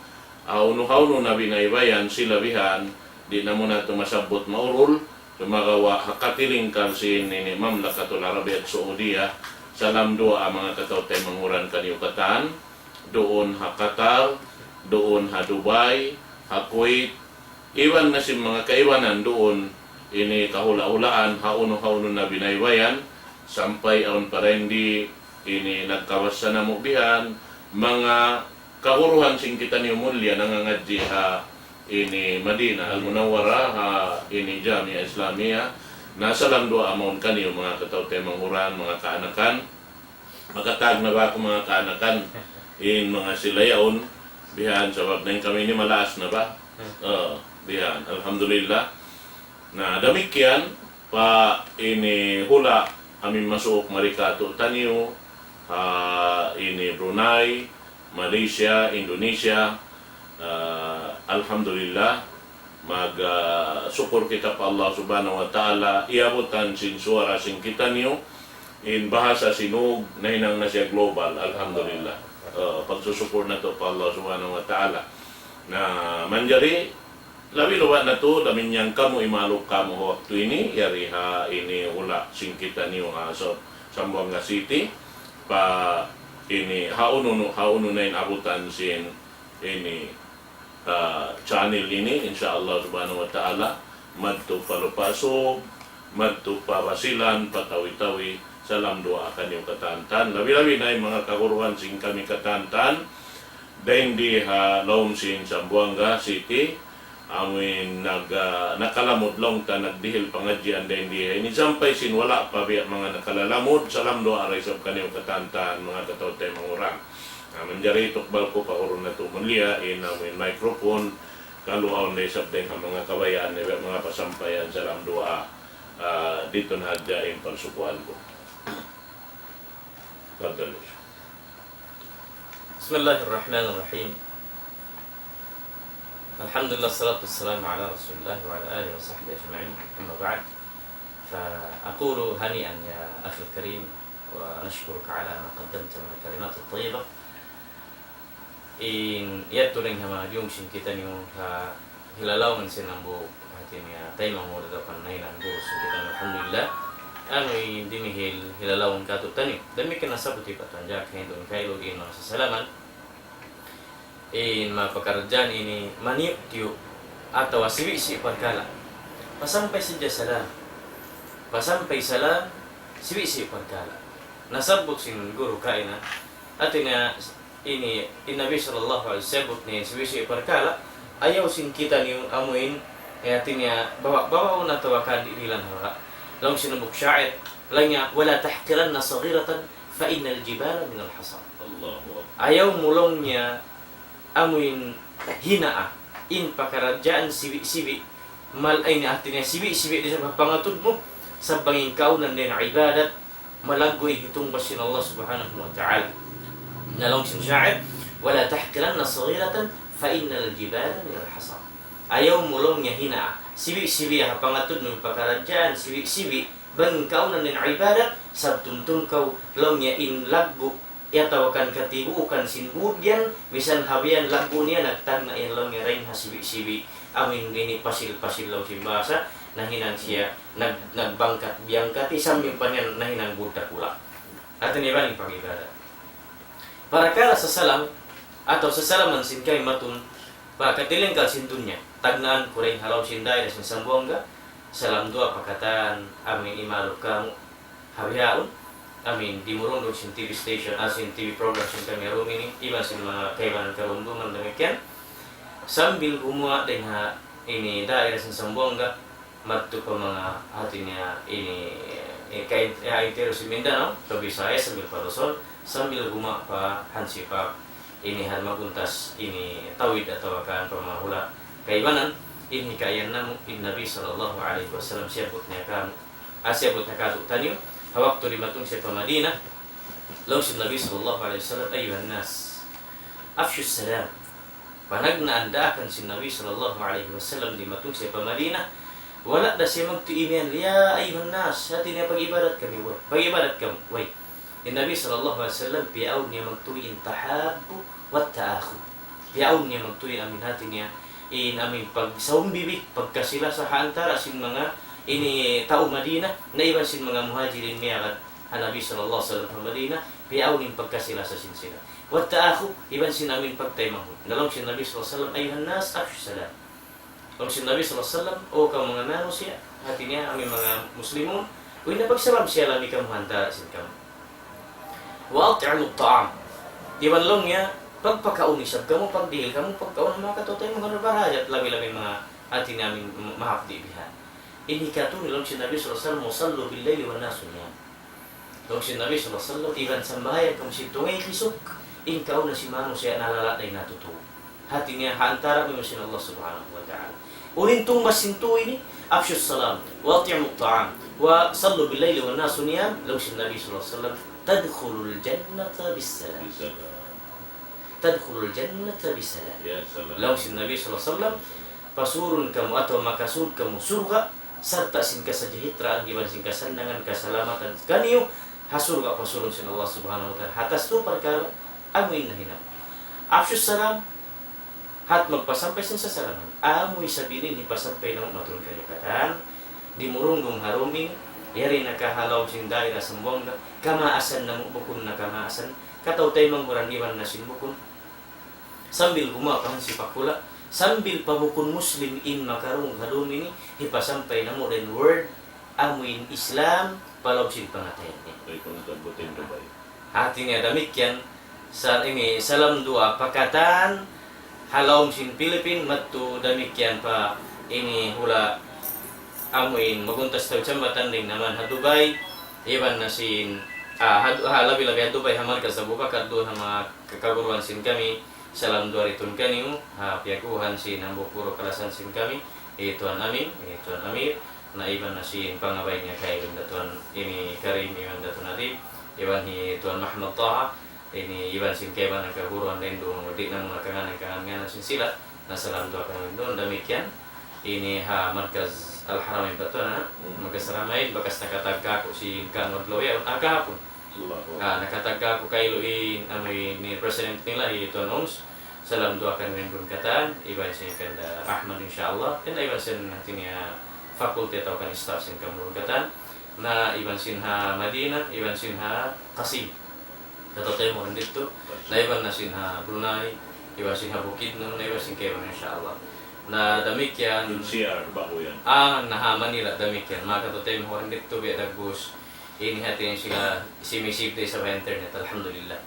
hawnu-hawnu na binaybayan sila bihan, di' namu' natu' masabbut maurul, sumagawa' ha katilingkal sin ini Mamlakatul Arabiya Saudiya, salam duwaa manga kataw-taymanghuran kaniyu katan, duun ha Qatar, duun ha Dubai, ha Kuwait, iban na sin manga kaibanan duun, ini kahula'-hulaan, hawnu-hawnu na binaybayan, sampay awn pa dayn di ini nagkabasa namu' bihan, manga kaguruhan sin kitaniyu Mulia nangangadji' ha ini Madinah Al-Munawwarah, ha ini Jamiah Islamiyah, na salam duwaa mawn kaniyu manga kataw-taymanghuran, manga kaanakan, makatag na ba aku manga kaanakan, in manga sila yaun, bihan sabab na in kami ini malaas na ba? Ah, bihan, alhamdulillah. Na damikkiyan, pa ini hula' amuin masuuk mari katu'taniyu, ha ini Brunei, Malaysia, Indonesia, ah, alhamdulillah, mag, ah, sukul kita pa Allah Subhanahu wa Ta'ala, iyabutan sin suwara sin kitaniyu, in bahasa Sinug, nahinang na siya global, alhamdulillah. Ah, pagsusukul natu' pa Allah Subhanahu wa Ta'ala. Na, manjari, labi-labi na tuud, amuin yan kamu imalup kamu waktu ini, yari ha ini hula' sin kitaniyu ha Zamboanga City, pa ini hawnu, hawnu na in abutan sin ini, ah, channel ini, insya Allah Subhanahu wa Ta'ala, madtu pa Lupa' Sug, madtu pa Basilan, pa Tawi-Tawi, salam duwaa kaniyu katan-katan. Labi-labi na in manga kaguruhan sin kami katan-katan, dayn di ha lawm sin Zamboanga City, amuin nag, ah, nakalamud laung ta nagdihil pangadjian dayn di ha ini sampay sin wala' pa biya' manga nakalalamud, salam duwaa da isab kaniyu katan-katan manga kataw-taymanghuran. Na, manjari tukbal ku pa guru natu' Mulia, in amuin microphone, kalu awn da isab dayn ha manga kabayaan niya biya' manga pasampayan salam duwaa, ah, didtu na hadja in pagsukuan ku. Fadal. بسم الله الرحمن الرحيم. الحمد لله، الصلاة والسلام على رسول الله وعلى آله وصحبه أجمعين. أما بعد، فأقول هنيئا يا أخي الكريم ونشكرك على ما قدمت من الكلمات الطيبة. In yadtu dayn ha manga diyungug sin kitaniyu ha hilalaungan sin hambuuk hati niya taymanghud atawa kan nahinang guru sin kitaniyu, alhamdulillah. Anu in dimihil hilalaungan kātu'niyu. Damikkiyan nasabbut hi Patuan Jack ha Hindun Kailu in manga sasalaman. In manga pakaradjaan ini maniyu'-tiyu' atawa siwi'-siwi' parkala'. Pasampay sadja salam. Pasampay salam, siwi'-siwi' parkala'. Nasabbut sin guru kaina, hati niya ini, in Nabi sallallahu alayhi wasallam sabbut niya siwi'-siwi' parkala', ayaw sin kitaniyu amuin, eh, hati niya bawa-bawaun atawa kan dihilan halga'. Laung sin hambuuk sha'ir, laung niya, ولا تحقرن صغيرة فإن الجبال من الحصى. Allahu Akbar. Ayaw mu laung niya amuin hinaa in pakaradjaan siwi'-siwi', mal-, ay, hati niya siwi'-siwi' di' sa ha pangatud mu, sabab in kaunan dayn ha ibadat, malaggu' in hitungbas sin Allah Subhanahu wa Ta'ala. Na laung sin sha'ir, ولا تحقرن صغيرة فإن الجبال من الحصى. Ayaw mu laung niya hinaa siwi'-siwi' ha pangatud mu in pakaradjaan siwi'-siwi', bang in kaunan dayn ha ibadat, sabab tumtum kaw laung niya in laggu' atawa kan katibuukan sin būd yan, misan ha biya' yan laggu' niya nagtagna' yan laung niya dayn ha siwi'-siwi', amuin ini pasil-pasil laung sin bahasa, nahinang siya nag-, nagbangkat-biyangkati, sambil pa niya nahinang būd dakula'. Hati niya bang in pag-ibadat. Parakala' sasalam, atawa sasalaman sin kami matun, pa katilingkal sin dunya, tagnaan ku dayn ha lawm sin daira sin Zamboanga, salam duwaa pa katan, amuin imalup kamu', ha bihaun, amuin dimurungdung sin T V station, ah, sin T V program sin kami ha dum ini, iban sin manga kaibanan karumduman damikkiyan. Sambil gumuwa' dayn ha ini daira sin Zamboanga, madtu pa manga hati niya ini, eh, ka in-, eh, interior sin Mindanao, pa Visayas, sambil pa Luzon, sambil gumuwa' pa Hansi Park, ini hal maguntas, ini tawid atawa kan pa manga hula' kaibanan, ini kaiyan namu' in Nabi sallallahu alayhi wasallam siyabbut niya kamu'. Ah, siyabbut niya kātu'niyu, ha waktu dimatung siya pa Madina, laung sin Nabi sallallahu alayhi wasallam, أيها الناس أفشوا السلام. Panagnaan daakan sin Nabi sallallahu alayhi wasallam dimatung siya pa Madina, wala' da siya magtuy imiyan, يا أيها الناس, hati niya pag-ibadat kami, way. Pag-ibadat kamu, way. In Nabi sallallahu alayhi wasallam, piyaawn niya magtuy in tahabbu wa ta'akhu. Piyaawn niya magtuy amuin hati niya, in amuin pagsaumbibi, pagkasi-lasa ha antara' sin manga ini tau Madina, na iban sin manga muhajirin miyagad ha Nabi sallallahu alayhi wasallam pa Madina, piyaawn in pagkasi-lasa sin sila. Wa ta'akhu, iban sin amuin pagtaymanghud. Na laung sin Nabi sallallahu alayhi wasallam, أيها الناس أفشوا السلام. Laung sin Nabi sallallahu alayhi wasallam, O kamu manga manusiya', hati niya amuin manga Muslimun, uy, na pagsalam-siyalam kamu ha antara' sin kamu. وأطعموا الطعام. Iban laung niya, pagpakaun isab kamu, pagdihil kamu, pagkaun ha manga kataw-taymanghuran barhajat, labi-labi manga hati niya amuin ma-, mahapdi' bihan. Ini katu' laung sin Nabi sallallahu alayhi wasallam, وصلوا بالليل والناس نيام. Laung sin Nabi sallallahu alayhi wasallam, iban sambahayang kamu sin tungay kisuk, in kauna sin manusiya' nalala' da in natutūg. Hati niya ha antara' mu iban sin Allah subhanahu wa ta'ala. Unu in tungbas sin tū ini, أفشوا السلام وأطعموا الطعام وصلوا بالليل والناس نيام, laung sin Nabi sallallahu alayhi wasallam, تدخلوا الجنة بالسلام. Bisalam. تدخلوا الجنة بسلام. Ya salam. Laung sin Nabi sallallahu alayhi wasallam, pasurun kamu atawa makasud kamu surga', sarta' sin kasajahitraan, iban sin kasannangan, kasalamatan kaniyu, ha surga' pasurun sin Allah subhanahu wa ta'ala. Ha taas tū parkala', amu in nahinang. أفشوا السلام, hat magpasampay sin sasalaman. Amu isab ini in hipasampay namu' matun kaniyu katan, dimurungdung ha dum ini, yari na ka ha lawm sin daira Zamboanga, kamaasan namu' bukun na kamaasan, kataw-taymanghuran iban na sin bukun. Sambil gumuwa' pa hansipak hula', sambil pa bukun Muslim in makarungug ha dum ini, hipasampay namu' da in word, amu in Islam, pa lawm sin pangatayan niya. Ay, kung nagbutin ka ba yun? Hati niya damikkiyan, sa-, ini, salam duwaa pa katan, ha lawm sin Philippine, madtu damikkiyan pa ini hula' amu in maguntas tau jambatan dayn naman ha Dubai, iban na sin, ah, ha, ha, labi-labi ha Dubai, ha markaz Abu Bakar, duun ha manga kakaguruan sin kami, salam duwaa didtu kaniyu, ha piyaguhan sin hambuuk guru kalasahan sin kami, hi Tuan Amin, hi Tuan Amir, na iban na sin pangabay niya kay Datuan ini Karim, iban Datuan Adib, iban hi Tuan Muhammad Taha, ini iban sin kaibanan kaguruan dayn duun, di' namu' na kanganan-kanganan sin sila, na salam duwaa kaniyu duun, damikkiyan. Ini ha Markaz Al-Haramain pa tuwan, ha? Hmm. Markaz Haramain, bakas nakatagka aku sin kanu adlaw yaun, ah, kahapun. Allahu Akbar. Ah, nakatagga' aku kailu in, amu in president nila, hi Tuan Ons. Salam duwaa kaniyu in katan, iban sin kanda Ahmad, insya Allah. Iban sin hati niya faculty atawa kan staff sin kamu katan. Na iban sin ha Madina, iban sin ha Qasim. Kataymanghuran ditu. Na iban na sin ha Brunei, iban sin ha Bukidnon, na iban sin kaibanan, insya Allah. Na damikkiyan. In C R, bahu yan. Ah, na ha Manila, damikkiyan. Manga kataymanghuran ditu, biya' dagbus. Ini hati niya sila, simisip da isab ha internet, alhamdulillah.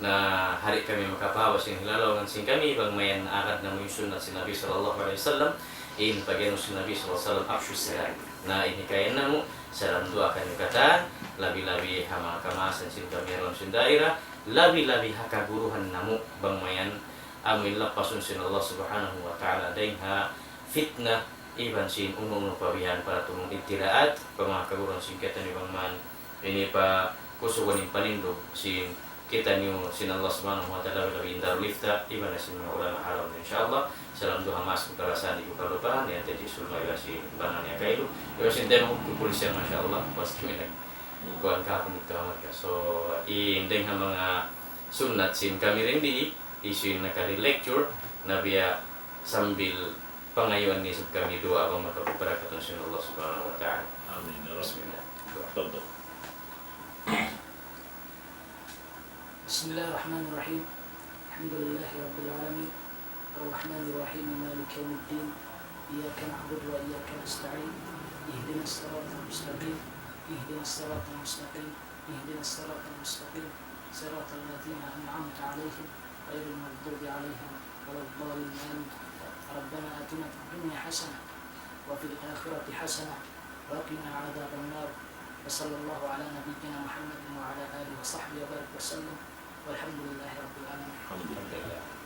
Na di' kami makapahawa sin hilalaungan sin kami, bang mayan agad namu' in sunnat sin Nabi sallallahu alayhi wasallam, in pag'iyanun sin Nabi sallallahu alayhi wasallam, أفشوا السلام. Na in hikayan namu', salam duwaa kaniyu katan, labi-labi ha manga kamaasan sin kami ha lawm sin daira, labi-labi ha kaguruhan namu', bang mayan amu in lapasun sin Allah Subhanahu wa Ta'ala dayn ha fitna, iban sin unu-unu pa bihan para tunung ibtilaat, pa manga kaguruhan sin kitaniyu bang man ini pa kusugan in panindug sin kitaniyu sin Allah Subhanahu wa Ta'ala, labi-labi in Darul Ifta, iban na sin manga ulama ha lawm, insya Allah. Salam duwaa ha maas ku kalasahan, di' ku kalupahan, yan tadi sulma iban sin bana niya kailu. Iban sin tema ku pulis yan, masya Allah, pas kami nag-, kuwan kahapun ditu ha markas. So, in dayn ha manga sunnat sin kami rin di, isu in nakari lecture, na biya' sambil pangayuan niya isab kami duwaa bang makapagbarakat sin Allah Subhanahu wa Ta'ala. Amin, ya Rabb. Bismillah. Tafaddal. بسم الله الرحمن الرحيم. الحمد لله رب العالمين. الرحمن الرحيم. مالك يوم الدين. إياك نعبد وإياك نستعين. اهدنا الصراط المستقيم. اهدنا الصراط المستقيم. اهدنا الصراط المستقيم. صراط الذين أنعمت عليهم غير المغضوب عليهم ولا الضالين. آمين. ربنا آتنا في الدنيا حسنة وفي الآخرة حسنة وقنا عذاب النار. وصلى الله على نبينا محمد وعلى آله وصحبه وبارك وسلم. والحمد لله رب العالمين. Alhamdulillah.